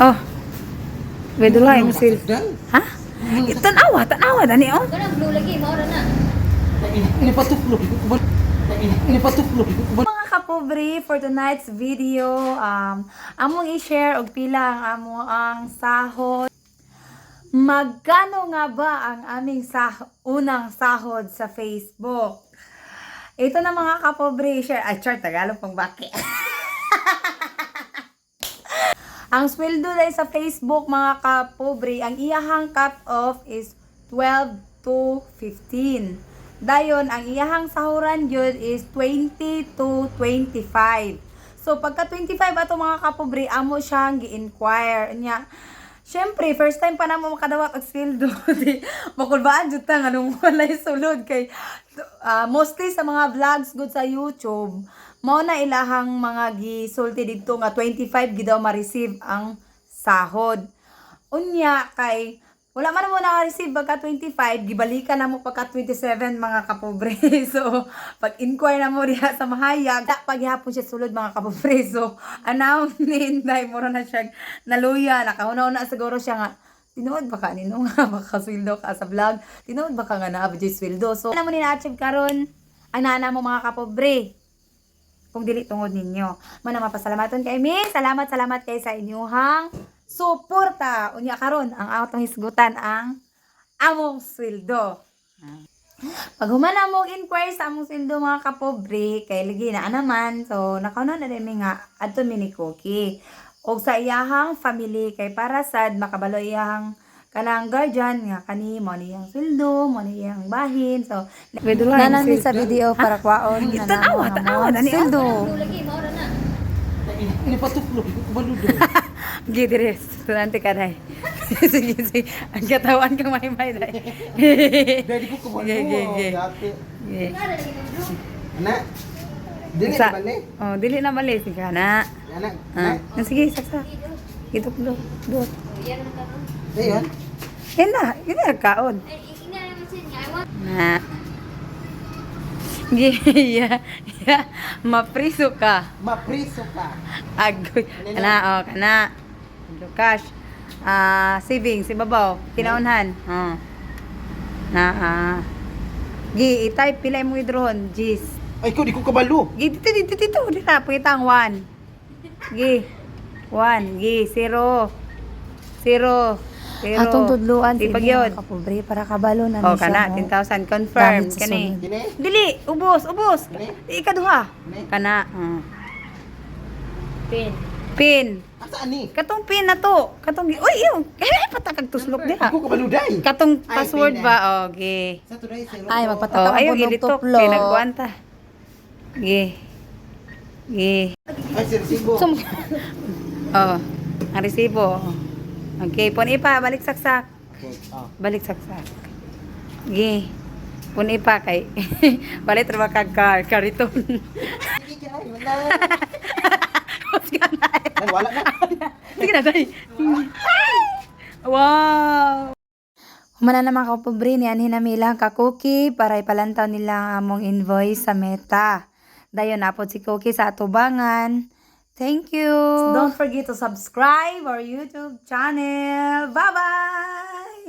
Oh. Withdraw mo sil. Ha? Tanawa, tanawa dani oh. Kanang blue lagi, mao ra na. Mga kapobre, for tonight's video, among i-share og pila ang amo ang sahod. Magkano nga ba ang aming unang sahod sa Facebook? Ito na, mga kapobre, share. Ay, char, Tagalog pang baki. Ang sweldo dahil sa Facebook, mga kapobre, ang iyahang cut-off is 12 to 15. Dayon, ang iyahang sahuran yun is 20 to 25. So, pagka 25 ato, mga kapobre, amo siyang gi-inquire. Nya, syempre, first time pa namo makadawat og sweldo. Di, makulbaan jud ta nganong walay sulod kay mostly sa mga vlogs good sa YouTube, mao na ilahang mga gisulti didto nga 25 gid daw ma-receive ang sahod. Unya kay wala man mo na-receive pagka 25, gibalikan na mo pagka 27, mga kapobre. So, pag-inquire na mo diha sa mahayag, da paghihapon siya sulod, mga kapobre. So, anaw ni Inday, mura na siya naluya, nakahunaw na siguro siya nga, tinuod ba ka nino nga makasweldo ka sa vlog? Tinuod ba ka nga naa ba dyan sweldo? So, ano mo ni na-achieve karon? Ang nana mo, mga kapobre, kung dili tungod ninyo. Mana mapasalamaton kay mi. Salamat, salamat kay sa inyuhang suporta. Unya karon ang atong hisgutan ang among sweldo. Pag human na mo inquire sa among sweldo, mga kapobre, kay lagi na naman. So nakauna na din mi nga adto mi ni Cookie. Og sa iyahang family kay para sad makabalo iyahang kanang guardian nga kani mo ni iyang sweldo, mo ni iyang bahin. So, Nanami sa video para kwaon na Tanawa, tanawa, dani, oh. Sweldo. Blue lagi, mao ra na. Gidires, tunante ka day. Sige, sige. Ang katawan kang may day. Dali ko kabalo. Ge, ge, ge. Dati. Ge. Nga ra lagi ng blue. Ana. Dili ba ni? Oh, dili na mali. Sige na. Ana. Ah. Ah, sige, saksa. Gituklo. Dot. Oh, yan na karon. Dayon. Yan na, yun na kaon. Ay, ina naman siya niya. I want Na. Ge, ya, ya. Mapriso ka. Mapriso ka. Agoy. Kana, oh, kana. Cash. Ah, savings, ibabaw. Kinaunhan. Oh. Na, ah. Gi, i-type pila imong idrohon. Gis. Ay ko di ko kabalo. Gi, dito, dito, dito. Dito, pakita ang 1. Gi. 1. Gi, 0. 0. 0. Atong tudluan Di si pa gyud. mga kapobre para kabalo na Oh, ni siya kana, mo. 10,000. Confirm. Gamit sa Kani. sulod. Dili. Dili, ubos, ubos. Kani? Ikaduha. Kani? Kana. Oh. pin. Pin. Asa ani? Katong pin na to. Katong, uy, iyo. Eh, patakag tuslok Di diha. ko kabalo day. Katong Ay, password pin ba? Okay. Sa today sa Ay, Oh, magpataka ayaw po ng gilitok tuplo. kay nagkuanta. Ge. Ge. Ay, sa resibo. Oh, ang resibo. Okay, pon ipa, balik saksak. Okay. Oh. Balik saksak. Ge. Pon ipa kay balik ra ba kag car, kariton. Sige ka ay, wala. Ay, wala na. Sige na, dai. Wow. Humana na, mga kapobre, ni anhin na ilang kakuki para ipalantaw nila ang among invoice sa Meta. Dayon napod si Cookie sa atubangan. Thank you. Don't forget to subscribe our YouTube channel. Bye-bye.